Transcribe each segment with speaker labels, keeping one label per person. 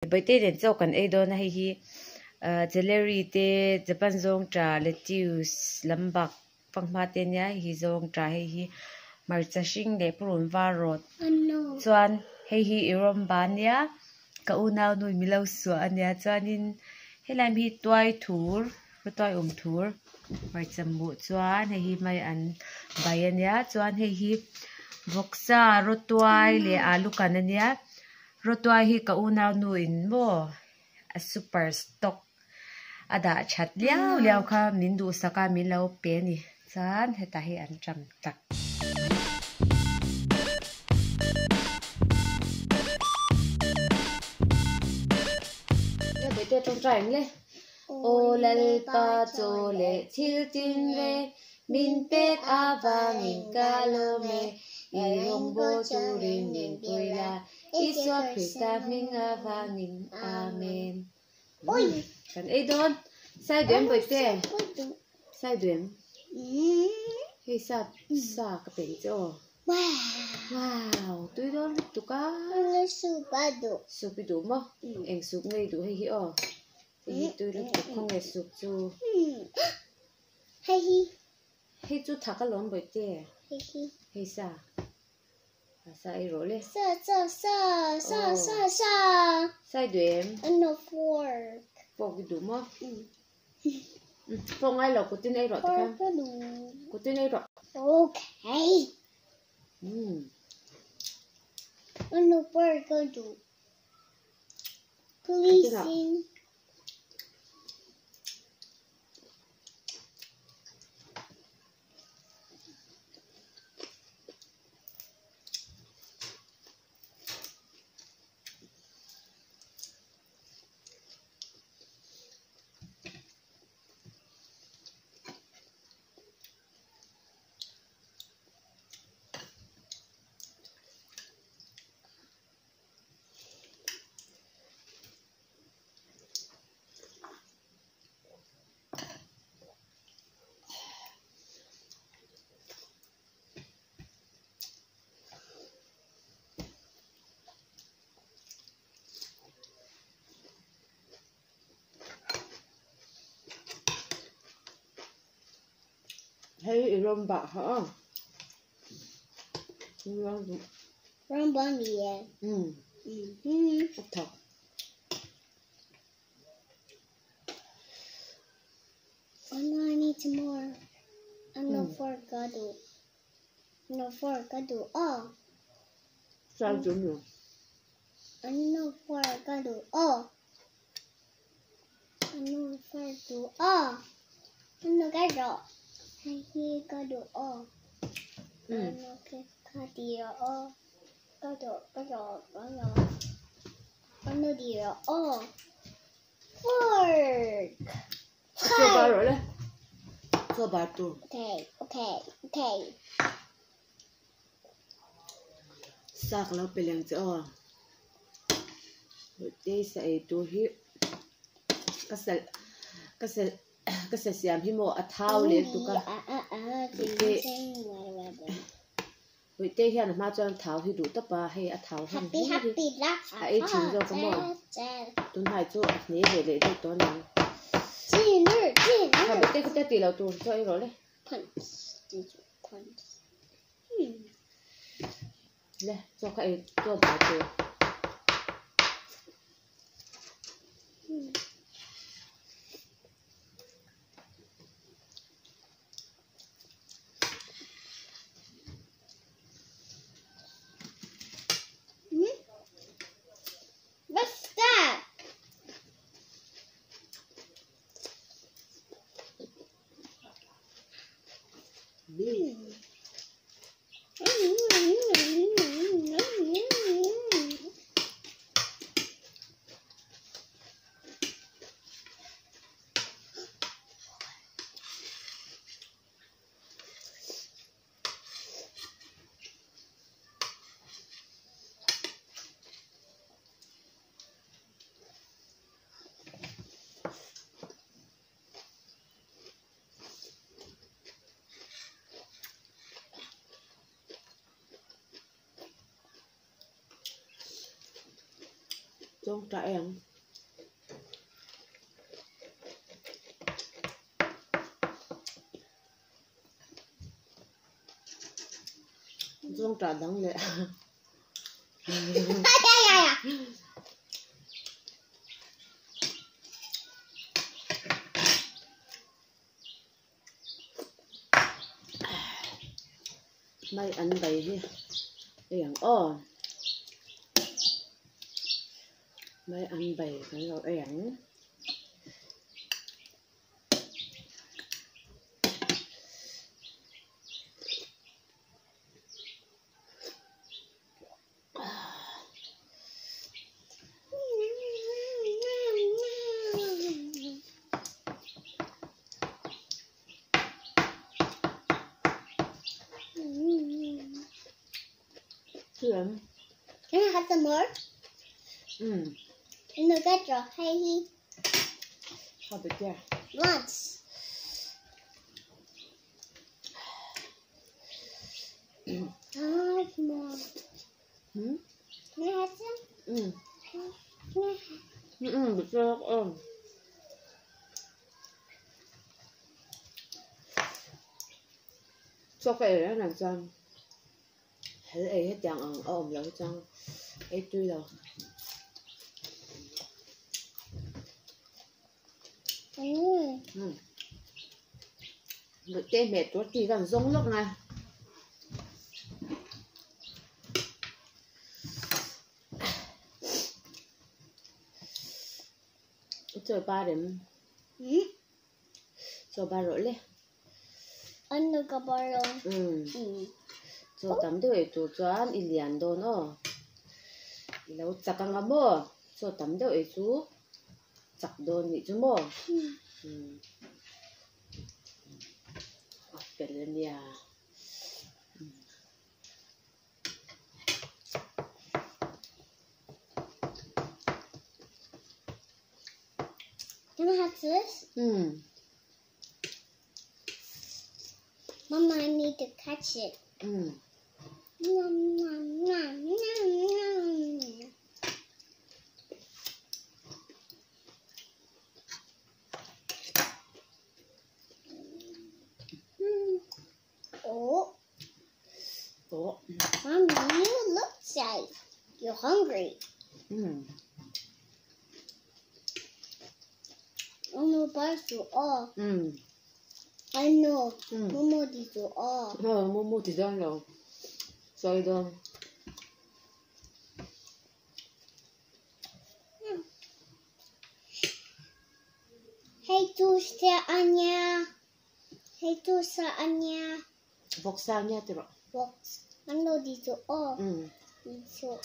Speaker 1: Bawihte nen chaw kan ei dawn a hei hi ahh celery te japan zawng tha lettuce lam bak fanghma te ania hei hi zawng tha hei hi hmarcha hring leh purun var rawt chuan hei hi irawmba ania ka unau nu in milo suah ania chuanin helai hi tuai thur tuai awm thur hmarcha muh chuan hei hi hmai an bai ania chuan hei hi vawksa rawtuai leh alu kan ania. Rawtuai hi ka unau nu in maw a super stock a dah that liau liau kha min duhsak a min lo pe a ni chuan hetah hi an ṭam tak. Aw Lalpa chaw leh thil tin reng min pek avangin ka lawm e, i rawngbâwl turin min pui la, Isua Krista hming avangin Amen. Kan ei dawn. Sai duem bawihte. Sai duem. Hei sa sa ka pe che aw. Wow, tui dawn lutuk a. Soup i duh maw? Eng soup nge i duh hei hi aw. Hei hi tui lutuk khaw nge soup chu.
Speaker 2: Hei hi.
Speaker 1: Hei chu thak alawm bawihte.
Speaker 2: Hei hi.
Speaker 1: Hei sa. Sa ei rawh le.
Speaker 2: Sa sa sa sa sa sa.
Speaker 1: Sa i duh em?
Speaker 2: No fork.
Speaker 1: Fork i duh maw? Fork ngai lo kutin ei rawh tikhan.
Speaker 2: Fork ka duh.
Speaker 1: Kutin ei rawh.
Speaker 2: Okay. No fork ka duh. Please.
Speaker 1: Hei i rawng bah kha aw.
Speaker 2: Rawng bah ni e.
Speaker 1: A thawk.
Speaker 2: Oh no, I need some more. I'm no fork ka duh. No fork ka duh. Oh.
Speaker 1: Sai chu mi.
Speaker 2: I'm no fork ka duh. Oh. I'm no fork duh. Oh. I'm no ka duh. Hei hi ka duh. Oh. I'm no ka duh. Oh. Ka duh ka duh ka duh. I'm no duh. Oh. Fork!
Speaker 1: Chaw bar rawh le. Chaw bar tur.
Speaker 2: Okay, okay, okay.
Speaker 1: Sa ka lo pe leng che aw. Te sa ei tur hi ka sal ka sal ka sa siam hi maw a thau leh tuk a. Te Puite hian a hma chuan thau hi duh tawp a, hei a thau hman hlir hi a ei thin zawk a maw? Tunhai chu a hne ve leh deuh tawh a niang. Kha Puite khute tih loh tur chu ei rawh le. Le chaw kha ei chaw bar tur.
Speaker 2: What's that?
Speaker 1: Zawngṭah ei ang. Zawngṭah dang leh. Mai an bai hi ei ang aw. Mai an bai kan lo ei ang. Can
Speaker 2: I have some more?
Speaker 1: Mm.
Speaker 2: Look at your hey.
Speaker 1: How big there?
Speaker 2: Lots. Have more.
Speaker 1: Hmm?
Speaker 2: Can I have some?
Speaker 1: Mm.
Speaker 2: Can I have?
Speaker 1: Mm-mm, but you're Chaw ka ei reng reng chuan hel ei hetiang ang a awm loh hi chuan ei tui lo.
Speaker 2: Mm.
Speaker 1: Te hmeh tur chi khan zawng lawk ngai. Chaw ba rem.
Speaker 2: Hmm?
Speaker 1: Chaw ba rawh le.
Speaker 2: Ano ka ba rawh?
Speaker 1: Mm. Chaw tam deuh ei tur chuan i lian dawn aw. I lo chak anga maw? Chaw tam deuh ei chu chak dawn nih chu maw?
Speaker 2: Mm.
Speaker 1: A fel a nia.
Speaker 2: Can I have this?
Speaker 1: Mm.
Speaker 2: Mama, I need to catch it.
Speaker 1: Mm.
Speaker 2: Nom, nom, nom, nom, nom. Mm. Oh.
Speaker 1: Oh.
Speaker 2: Mommy, you look like you're hungry.
Speaker 1: Mm.
Speaker 2: Ano ba ito? Oh.
Speaker 1: Mm.
Speaker 2: Ano?
Speaker 1: Mm.
Speaker 2: Momo dito. Oh.
Speaker 1: Oh, momo dito lo. Sorry daw.
Speaker 2: Hei tu sa anya. Hei tu sa anya.
Speaker 1: Vawksa nia ti rawh.
Speaker 2: Vox. Ano dito? Oh.
Speaker 1: Mm.
Speaker 2: Dito.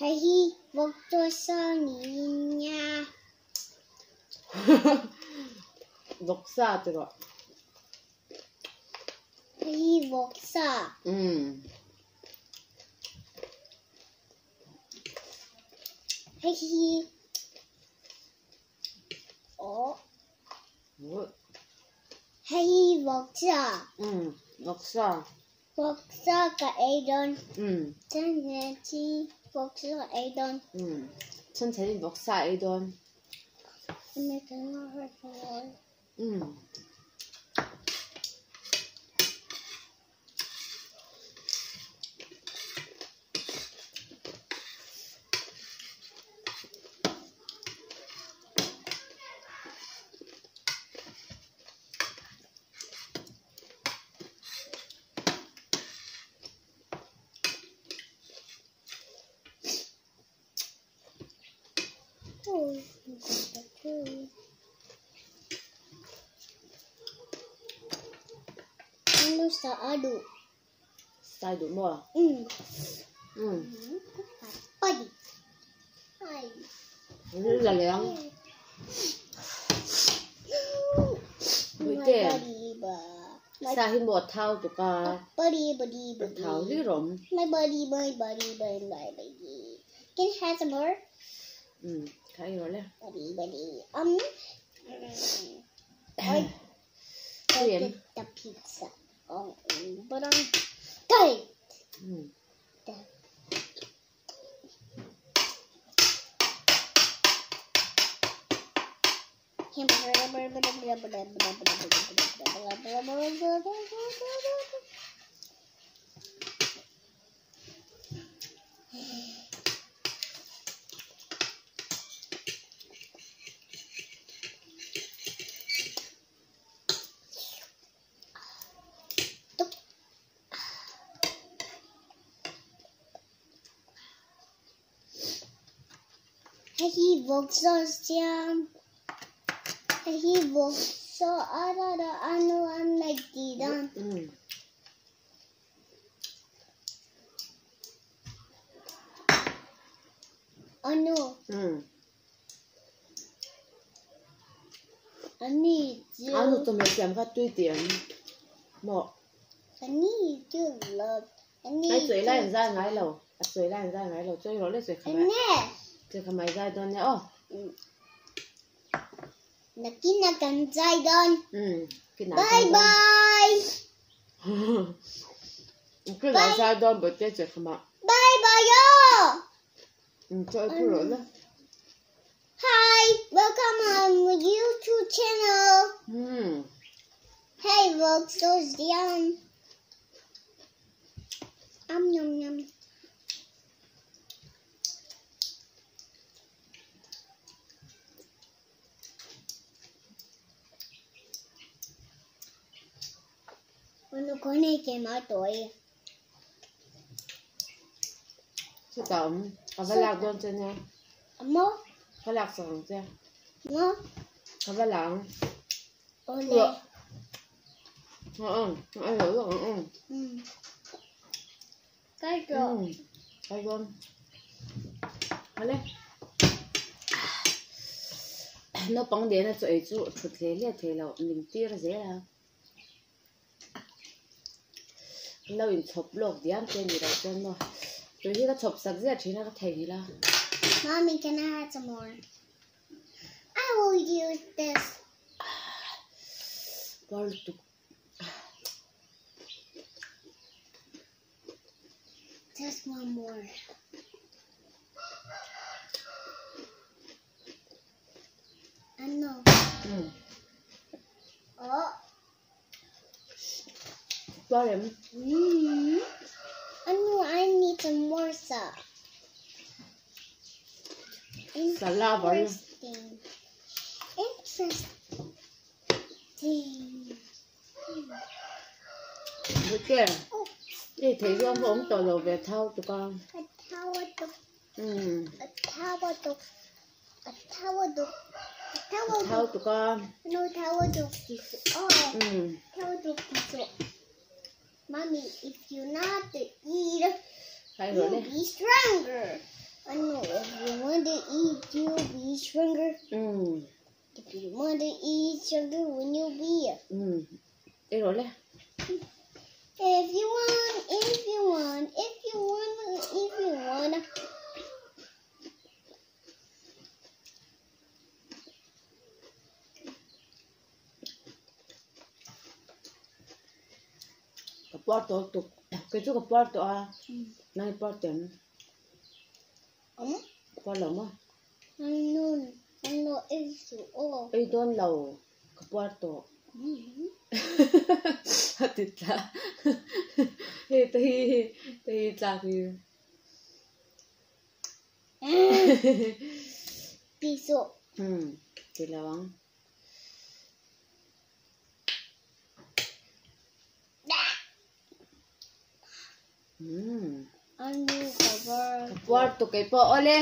Speaker 2: Hei hi vawk tu sa nia.
Speaker 1: Vawksa ti rawh.
Speaker 2: Hei hi vawksa.
Speaker 1: Mm.
Speaker 2: Hei hi. Oh.
Speaker 1: Oh.
Speaker 2: Hei hi vawksa.
Speaker 1: Mm. Vawksa.
Speaker 2: Vawksa ka ei dawn.
Speaker 1: Mm.
Speaker 2: Chan chi vawksa ka ei dawn.
Speaker 1: Mm. Chan chanin vawksa ei dawn. Mm.
Speaker 2: Ano sa adu?
Speaker 1: Sai duh maw?
Speaker 2: Mm.
Speaker 1: Mm.
Speaker 2: Buddy. Hi.
Speaker 1: La leh ang.
Speaker 2: My
Speaker 1: Buite.
Speaker 2: buddy, my
Speaker 1: Sa hi maw thau tuk a.
Speaker 2: buddy, buddy, buddy.
Speaker 1: Thau hi rawm.
Speaker 2: My buddy, my buddy, my my buddy. Can I have some more?
Speaker 1: Mm. Kha ei rawh le.
Speaker 2: Buddy, buddy. I
Speaker 1: Em.
Speaker 2: get the pizza. Oh, but I'm tight.
Speaker 1: Mm.
Speaker 2: The Hei hi vawksaw siam hei hi vawksaw a ra a nu an nei tih dan. A nu. A ni chu.
Speaker 1: A nu chawhmeh siam kha tui tih ang maw?
Speaker 2: A ni chu love.
Speaker 1: Ai chawi lai an zai ngai lo. A chawi lai an zai ngai lo. Chawi rawh le chawi kha mai. Chawi kha mai zai dawn nia aw.
Speaker 2: Nakin a kan zai dawn.
Speaker 1: Bye
Speaker 2: bye.
Speaker 1: Nakin a zai dawn bawihte chawi kha mah.
Speaker 2: Bye bye aw.
Speaker 1: Chawi phu rawh le.
Speaker 2: Hi, welcome on my YouTube channel. Hey, folks, so yum. Um, yum, yum. Ano ko na ikematoy?
Speaker 1: Chutah awm ka va lak dawn che nia.
Speaker 2: Maw?
Speaker 1: Ka lak sak ang che.
Speaker 2: Maw?
Speaker 1: Ka va la ang.
Speaker 2: Awle.
Speaker 1: Aw a lo lawk ang aw.
Speaker 2: Kai rawh.
Speaker 1: Kai dawn. Awle. Naupang nena chaw ei chu thut hle hle thei lo min tir zel a. Lo inchhawp lawk diam te ni loh chuan maw tui hi ka chhawp sak ziah thin a ka theihnghilh a.
Speaker 2: Mommy can I have some more? I will use this.
Speaker 1: Puar lutuk.
Speaker 2: Just one more. Ano? Oh.
Speaker 1: Puar em?
Speaker 2: Ano, I need some more sa.
Speaker 1: Salava.
Speaker 2: Interesting. Interesting.
Speaker 1: Bawihte, hei thei zawng pawh awm tawh lo ve thau tuk a.
Speaker 2: A thau a tuk. A thau a tuk. A thau a tuk. A thau a
Speaker 1: thau tuk a.
Speaker 2: No thau a tuk ti su. Thau a tuk ti su. Mommy, if you not to eat, you'll be stronger. I know if you want to eat, you'll be stronger. If you want to eat sugar when you be.
Speaker 1: Ei rawh le.
Speaker 2: If you want, if you want, if you want, if you want.
Speaker 1: Ka puar tawh tuk. Kei chu ka puar tawh a. Nang i puar tawh em? Puar lo maw? Ei dawn lo ka puar tawh. A ti tla. Hei te hi te hi tlak hi. Ti lo ang. Puar tuk kei pawh awle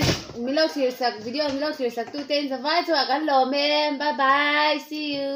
Speaker 1: min lo thlir sak video min lo thlir sak tu te in zavai chhuah kan lawm em bye bye see you.